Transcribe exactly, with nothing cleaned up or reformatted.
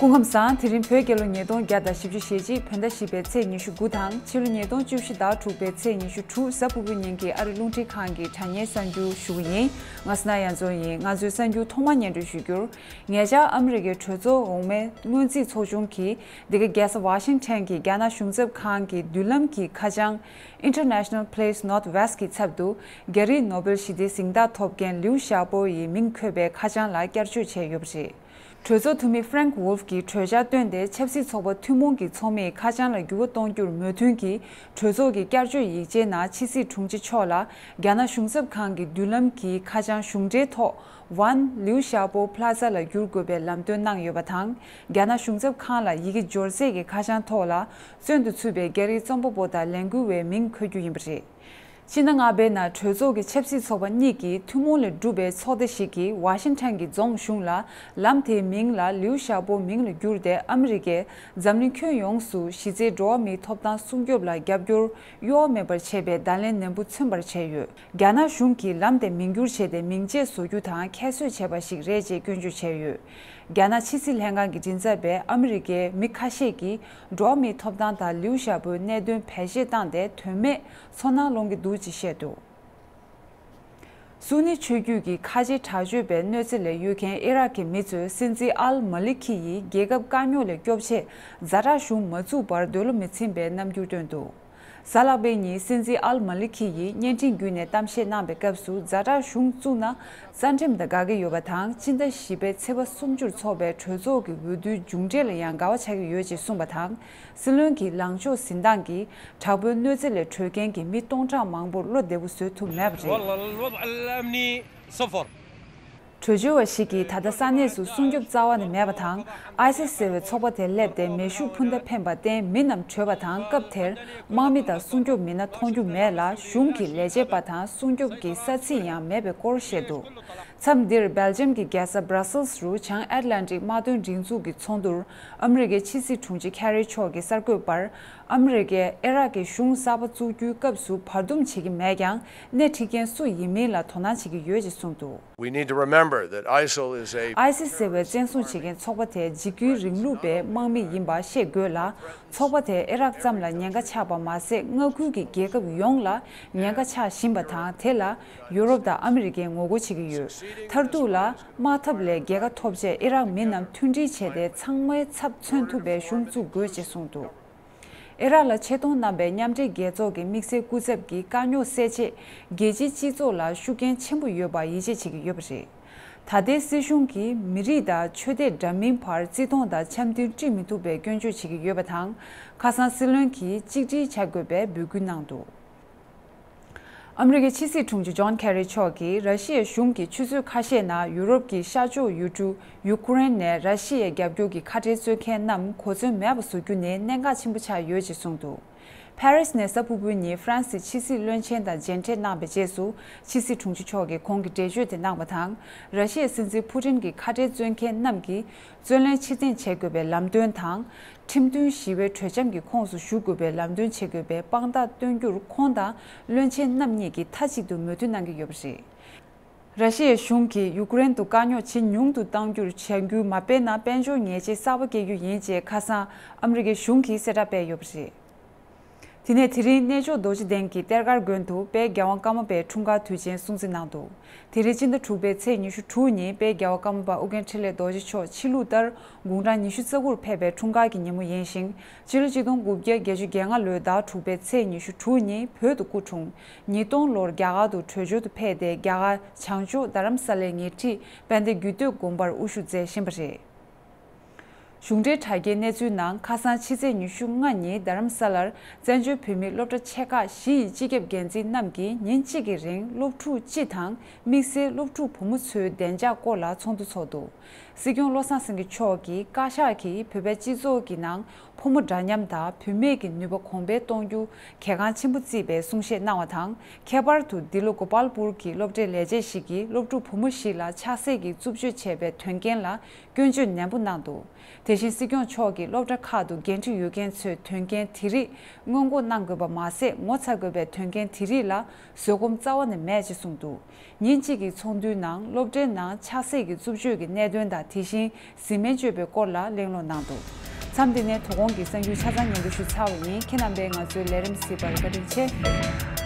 སྐུ་ཁམས་བཟང་། དེ་རིང་བོད་རྒྱལ་ལོ་ཉིས་སྟོང་བརྒྱ་དང་བཞི་བཅུ་ཞེ་གཅིག་བོད་ཟླ་བཞི་པའི་ཚེས་ཉི་ཤུ་དགུ་དང་ཕྱི་ལོ་ཉིས་སྟོང་བཅུ་བཞི་ཟླ་དྲུག་པའི་ཚེས་ཉི་ཤུ་དྲུག་གཟའ་ཕུར་བུའི་ཉིན་གྱི་ཨ་རི་རླུང་འཕྲིན་ཁང་གི་དྲ་བརྙན་གསར་འགྱུར་ཞུ་གི་ཡིན། ང་སི་ན་ཡ་མཚོ་ཡིན། ང་ཚོའི་གསར་འགྱུར་ཐོག་མར་སྙན་སྒྲོན་ཞུ་རྒྱུར། ཉེ་ཆར་ཨ་མི་རི་ཀའི་གྲོས་ཚོགས་འོག་མའི་སྔོན་རྩིས་ཚོགས་ཆུང་གིས་འདི་ག་རྒྱལ་ས་ཝ་ཤིང་ཊོན་གྱི་རྒྱ་ནག་གཞུང་ཚབ་ཁང་གི་མདུན་ལམ་གྱི་ཁ་བྱང་International Place Northwest གྱི་ཚབ་ཏུ་རྒྱ་རིགས་ནོ་བེལ་ཞི་བདེའི་གཟེངས་རྟགས་ཐོབ་མཁན་ལིའུ་ཞའོ་པོ་ཡི་མིང་འཁོད་པའི་ཁ་བྱང་ལ་བསྐྱར་བཅོས་བྱས་ཡོད་པ་རེད། གྲོས་ཚོགས་འཐུས་མི་Frank Wolf གྱིས་གྲོས་འཆར་བཏོན་ཏེ་ཆབ་སྲིད་ཚོགས་པ་ཐུན་མོང་གི་ཚོགས་མིའི་ཁ་བྱང་ལ་འགྱུར་བ་གཏོང་རྒྱུར་མོས་མཐུན་གྱིས་གྲོས་ཚོགས་ཀྱི་བསྐྱར་བཅོས་ཡིག་ཆའི་ནང་ཕྱི་སྲིད་དྲུང་ཆེ་མཆོག་ལ་རྒྱ་ནག་གཞུང་ཚབ་ཁང་གི་མདུན་ལམ་གྱི་ཁ་བྱང་གཞུང་འབྲེལ་ཐོག་One Liu Xiaobo Plaza ལ་བསྒྱུར་དགོས་པའི་ལམ་སྟོན་གནང་ཡོད་པ་དང་། རྒྱ་ནག་གཞུང་ཚབ་ཁང་ལ་ཡི་གེ་སྦྱོར་ཚད་ཀྱི་ཁ་བྱང་ཐོག་ལ་བཙོན་དུ་ཚུད་པའི་རྒྱ་རིགས་རྩོམ་པ་པོ་དང་ལས་འགུལ་བའི་མིང་འཁོད་རྒྱུ་ཡིན་པ་རེད། ཕྱི་ཟླ་ལྔ་པའི་ནང་གྲོས་ཚོགས་ཀྱི་ཆབ་སྲིད་ཚོགས་པ་གཉིས་ཀྱི་ཐུན་མོང་ལས་གྲུབ་པའི་ཚོགས་སྡེ་ཞིག་གིས་ཝ་ཤིང་ཊོན་གྱི་རྫོང་གཞུང་ལ་ལམ་དེའི་མིང་ལ་ལིའུ་ཞའོ་པོ་མིང་ལ་བསྒྱུར་ཏེ་ཨ་མི་རི་ཀས་འཛམ་གླིང་ཁྱོན་ཡོངས་སུ་གཞི་རྩའི་འགྲོ་བ་མིའི་ཐོབ་ཐང་སྲུང་སྐྱོབ་ལ་རྒྱབ་སྐྱོར་གཡོ་བ་མེད་པར་བྱས་པའི་བརྡ་ལན་ནན་པོ་མཚོན་པར་བྱས་ཡོད། རྒྱ་ནག་གཞུང་གིས་ལམ་དེ་མིང་བསྒྱུར་བྱས་ཏེ་མིང་ཆད་བཟོ་རྒྱུ་དང་ཁྱད་གསོད་བྱས་པ་ཞིག་རེད་ཅེས་སྐྱོན་བརྗོད་བྱས་ཡོད། རྒྱ་ནག་ཕྱི་སྲིད་ལྷན་ཁང་གི་མགྲིན་ཚབ་པས་ཨ་མི་རི་ཀའི་མི་ཁ་ཤས་ཀྱིས་འགྲོ་བ་མིའི་ཐོབ་ཐང་དང་ལིའུ་ཞའོ་པོའི་གནད་དོན་བེད་སྤྱོད་བཏང་སྟེ་དོན་མེད་ཚོར་སྣང་སློང་གི་འདུག་ཅེས་བཤད་འདུག་སུ་ནི་ཆོས་བརྒྱུད་ཀྱི་ཁ་ཆེ་དྲག་སྤྱོད་པའི་གནོད་འཚེ་ལས་གཡོལ་མཁན་ཨི་རག་གི་མི་ཚོས་སྲིད་འཛིན་ཨལ་མ་ལི་ཁི་ཡི་རྒྱལ་ཁབ་དཀའ་རྙོག་ལས་སྐྱོབ་ཆེད་ཛ་དྲག་གཞུང་མ་བཙུགས་པར་འདོད་བློ་མི་ཚིམ་པའི་རྣམ་འགྱུར་བཏོན་འདུག་གཟའ་ལྷག་པའི་ཉིན་སྲིད་འཛིན་ཨལ་མ་ལི་ཁི་ཡིས་བརྙན་འཕྲིན་བརྒྱུད་ནས་གཏམ་བཤད་གནང་པའི་སྐབས་སུ་ཛ་དྲག་གཞུང་བཙུགས་ན་རྩ་ཁྲིམས་དང་འགལ་གྱི་ཡོད་པ་དང་། སྤྱི་ཟླ་བཞི་པའི་ཚེས་པ་སུམ་ཅུར་འཚོགས་པའི་གྲོས་ཚོགས་ཀྱི་འོས་བསྡུའི་མཇུག་འབྲས་ལ་ཡང་འགལ་བ་ཆགས་ཀྱི་ཡོད་ཅེས་གསུངས་པ་དང་། སྲིད་བློན་གྱི་ལངས་ཕྱོགས་འཛིན་སྟངས་ཀྱིས་དྲག་པོའི་གནོད་འཚེ་ལས་གྲོལ་མཁན་གྱི་མི་སྟོང་ཕྲག་མང་པོར་བློ་བདེ་པོ་བཟོ་ཐུབ་མེད་པ་རེད། والله الوضع الأمني صفر. གྲོས་ཆོད་པ་ཞིག་གིས་ད་ལྟ་ས་གནས་སུ་སྲུང་སྐྱོབ་རྩ་བ་ནས་མེད་པ་དང་། ཨའི་སི་ཟེར་བའི་ཚོགས་པ་དེ་སླེབས་ཏེ་མེ་ཤུགས་འཕུར་མདའ་འཕེན་པར་བརྟེན་མི་རྣམས་བྲོས་པ་དང་། སྐབས་དེར་དམག་མི་དང་སྲུང་སྐྱོབ་མི་སྣ་མཐོང་རྒྱུ་མེད་ལ། གཞུང་གི་ལས་བྱེད་པ་དང་སྲུང་སྐྱོབ་ཀྱི་ས་ཚིགས་ཡང་མེད་པའི་སྐོར་བཤད་འདུག་མཚམས་འདིར་སྦེལ་ཇམ་གྱི་རྒྱལ་ས་Brussels རུ་བྱང་ཨེཊ་ལན་ཊིག་དམག་དོན་སྒྲིག་འཛུགས་ཀྱི་ཚོགས་འདུར་ཨ་མི་རི་ཀའི་ཕྱི་སྲིད་དྲུང་ཆེ་ཁེ་རི་མཆོག་གིས་གསར་འགོད་པར། ཨ་མི་རི་ཀས་ཨི་རག་གི་གཞུང་གསར་པ་བཙུགས་རྒྱུའི་སྐབས་སུ་བར་འདུམ་བྱེད་ཀྱི་མེད་ཀྱང་། སྣེ་ཁྲིད་མཁན་སུ་ཡིན་མིན་ལ་དོ་སྣང་བྱེད་ཀྱི་ཡོད་ཅེས་གསུངས་འདུག We need to remember that ISIL is a ཨའི་སི་ཟེར་བའི་བཙན་བཟུང་བྱེད་མཁན་ཚོགས་པ་དེ་འཇིགས་སྐུལ་རིང་ལུགས་པའི་དམག་མི་ཡིན་པ་ཤེས་དགོས་ལ། ཚོགས་པ་དེ་ཨི་རག་ཙམ་ལ་ཉེན་ཁ་ཆགས་པ་མ་ཟད། མངའ་ཁུལ་གྱི་རྒྱལ་ཁབ་ཡོངས་ལ་ཉེན་ཁ་ཆགས་བཞིན་པ་དང་། དེ་ལ་ཡུ་རོབ་དང་ཨ་མི་རི་ཀས་ངོ་རྒོལ་བྱེད་ཀྱི་ཡོད། མཐར་ཐུག་ལ། དམག་འཐབ་ལས་རྒྱལ་ཁ་ཐོབ་རྗེས་ཨི་རག་མི་རྣམས་མཐུན་སྒྲིལ་བྱས་ཏེ། ཚང་མའི་ཚབ་མཚོན་ཐུབ་པའི་གཞུང་བཙུགས་དགོས་ཅེས་གསུངས་འདུག་ཨི་རག་ལ་ཆེ་མཐོང་གནང་པའི་མཉམ་འབྲེལ་རྒྱལ་ཚོགས་ཀྱི་དམིགས་བསལ་སྐུ་ཚབ་ཀྱིས་དཀའ་རྙོག་སེལ་ཆེད་རྒྱལ་སྤྱིའི་སྤྱི་ཚོགས་ལ་ཤུགས་རྐྱེན་ཆེན་པོ་ཡོད་པར་ཡིད་ཆེས་བྱེད་ཀྱི་ཡོད་པ་རེད། ད་ལྟའི་སྲིད་གཞུང་གིས་མི་རིགས་དང་ཆོས་དད་འདྲ་མིན་བར་བརྩི་མཐོང་དང་འཆམ་མཐུན་སྒྲིག་མི་ཐུབ་པའི་སྐྱོན་བརྗོད་བྱེད་ཀྱི་ཡོད་པ་དང་། ཁ་སང་སྲིད་བློན་གྱིས་གཅིག་སྒྲིལ་བྱ་དགོས་པའི་འབོད་སྐུལ་གནང་འདུག་ཨ་མི་རི་ཀའི་ཕྱི་སྲིད་དྲུང་ཆེ་ཇོན་ཁེ་རི་མཆོག་གིས་ར་ཤི་ཡའི་གཞུང་གིས་ཆུ་ཚོད་ཁ་ཤས་ནང་ཡུ་རོབ་ཀྱི་ཤར་ཕྱོགས་ཡུལ་གྲུ་ཡུ་ཀེ་རེན་ནས་ར་ཤི་ཡའི་རྒྱབ་སྐྱོར་གྱི་ཁ་བྲལ་རྩོད་མཁན་རྣམས་གོ་མཚོན་མེད་པ་བཟོ་རྒྱུ་ནི་གནད་འགག་ཆེན་པོ་ཆགས་ཡོད་ཅེས་གསུངས་འདུག་ཕ་རིས་ནས་གཟའ་ཕུར་བུའི་ཉིན་ཧྥ་རན་སིའི་ཕྱི་སྲིད་བློན་ཆེན་དང་མཇལ་འཕྲད་གནང་བའི་རྗེས་སུ། ཕྱི་སྲིད་དྲུང་ཆེ་མཆོག་གིས་ཁོང་གི་འགྲེལ་བརྗོད་དེ་གནང་བ་དང་། ར་ཤི་ཡའི་སྲིད་འཛིན་ཕུ་ཏིན་གྱི་ཁ་བྲལ་རྩོད་མཁན་རྣམས་ཀྱིས། བཙོན་ལེན་ཕྱིར་འཐེན་བྱེད་དགོས་པའི་ལམ་སྟོན་དང་། ཁྲིམས་མཐུན་ཞི་བའི་གྲོས་འཆམ་གྱི་ཁོངས་སུ་ཞུགས་དགོས་པའི་ལམ་སྟོན་བྱེད་དགོས་པའི་དཔང་རྟགས་སྟོན་རྒྱུར་ཁོང་དང་བློན་ཆེན་རྣམ་གཉིས་ཀྱིས་མཐའ་གཅིག་ཏུ་མོས་མཐུན་གནང་གི་ཡོད་པ་རེད། ར་ཤི་ཡའི་གཞུང་གིས་ཡུ་ཀེ་རེན་དུ་དཀའ་རྙོག་ཇེ་ཉུང་དུ་གཏང་རྒྱུར་བྱ་འགུལ་མ་སྤེལ་ན། དཔལ་འབྱོར་ཉེས་ཆད་གསར་པ་བཀལ་རྒྱུ་ཡིན་ཅེས་ཁ་སང་ཨ་མི་རི་ཀའི་གཞུང་གིས་གསལ་བསྒྲགས་སྤེལ་ཡོད་པ་རེད། དེ་ནས་དེ་རིང་གནས་མཆོག་རྡོ་རྗེ་གདན་གྱི་གཏེར་སྒར་དགོན་དུ་དཔལ་རྒྱལ་དབང་ཀརྨ་པའི་འཁྲུངས་སྐར་དུས་ཆེན་སྲུང་བརྩི་གནང་འདུག་དེ་རིང་སྤྱི་ཟླ་དྲུག་པའི་ཚེས་ཉི་ཤུ་དྲུག་ཉིན་དཔལ་རྒྱལ་བ་ཀརྨ་པ་ཨོ་རྒྱན་འཕྲིན་ལས་རྡོ་རྗེ་མཆོག་ཕྱི་ལུགས་ལྟར་དགུང་གྲངས་ཉི་ཤུ་རྩ་དགུར་ཕེབས་པའི་འཁྲུངས་སྐར་གྱི་ཉིན་མོ་ཡིན་ཞིང་། སྤྱི་ལོ་ཆིག་སྟོང་དགུ་བརྒྱ་བརྒྱད་ཅུ་གྱ་ལྔ་ལོའི་ཟླ་དྲུག་པའི་ཚེས་ཉི་ཤུ་དྲུག་ཉིན་བོད་དུ་སྐུ་འཁྲུངས། ཉིས་སྟོང་ལོར་རྒྱ་གར་དུ་བྲོས་བྱོལ་དུ་ཕེབས་ཏེ། རྒྱ་གར་བྱང་ཕྱོགས་རྡ་རམ་ས་ལའི་ཉེ་འཁྲིས་དཔལ་ལྡན་རྒྱུད་སྟོད་དགོན་པར་དབུ་བཞུགས་མཛད་བཞིན་པ་རེད། གཞུང་འབྲེལ་དྲ་རྒྱའི་གནས་ཚུལ་ནང་། ཁ་སང་ཕྱི་ཚེས་ཉི་ཤུ་ལྔ་ཉིན་རྡ་རམ་ས་ལར་བཙན་བྱོལ་བོད་མིའི་སློབ་གྲྭ་ཆེ་ཁག་བཞི་ཡི་སྤྱི་ཁྱབ་འགན་འཛིན་རྣམས་ཀྱིས་ཉིན་གཅིག་གི་རིང་སློབ་ཕྲུག་སྤྱི་དང་། དམིགས་བསལ་སློབ་ཕྲུག་བུ་མོ་ཚོའི་བདེ་འཇགས་སྐོར་ལ་ཚོགས་འདུ་འཚོགས་འདུག་སྲིད་སྐྱོང་བློ་བཟང་སེང་གེ་མཆོག་གིས་བཀའ་ཤག་གིས་བོད་པའི་སྤྱི་ཚོགས་ཀྱི་ནང་ཕོ་མོ་འདྲ་མཉམ་དང་བུད་མེད་ཀྱི་ནུས་པ་གོང་འཕེལ་གཏོང་རྒྱུ་གལ་འགངས་ཆེན་པོ་བརྩིས་པའི་གསུང་བཤད་གནང་བ་དང་། ཁྱད་པར་དུ་འདི་ལོ་གོ་པལ་པུར་གྱི་སློབ་གྲྭའི་ལས་བྱེད་ཞིག་གིས་སློབ་ཕྲུག་བུ་མོ་ཞིག་ལ་ཆགས་སྲེད་ཀྱིས་རྩུབ་སྤྱོད་བྱས་པའི་དོན་རྐྱེན་ལ་སྐྱོན་བརྗོད་ནན་པོ་གནང་འདུག་དེ་བཞིན་སྲིད་སྐྱོང་མཆོག་གིས་སློབ་གྲྭ་ཁག་ཏུ་འགན་འཁྲི་ཡོད་མཁན་ཚོས་དོན་རྐྱེན་དེ་རིགས་སྔོན་འགོག་གནང་དགོས་པ་མ་ཟད། ངོ་ཚ་དགོས་པའི་དོན་རྐྱེན་དེ་རིགས་ལ་བཟོད་སྒོམ་རྩ་བ་ནས་མེད་ཅེས་གསུངས་འདུག་ཉིན་གཅིག་གི་ཚོགས་འདུའི་ནང་སློབ་གྲྭའི་ནང་ཆགས་སྲེད་ཀྱི་རྩུབ་སྤྱོད་ཀྱི་གནད་དོན་དང་ དེ་བཞིན་གཟིམ་མལ་སྤྱོད་པའི་སྐོར་ལ་གླེང་སློང་གནང་འདུག་མཚམས་འདི་ནས་དོ་དགོང་གི་གསར་འགྱུར་ཆ་ཚང་སྙན་སྒྲོན་ཞུས་ཚར་བ་ཡིན། ཁྱེད་རྣམ་པས་ང་ཚོའི་ལས་རིམ་གཟིགས་པར་བཀའ་དྲིན་ཆེ།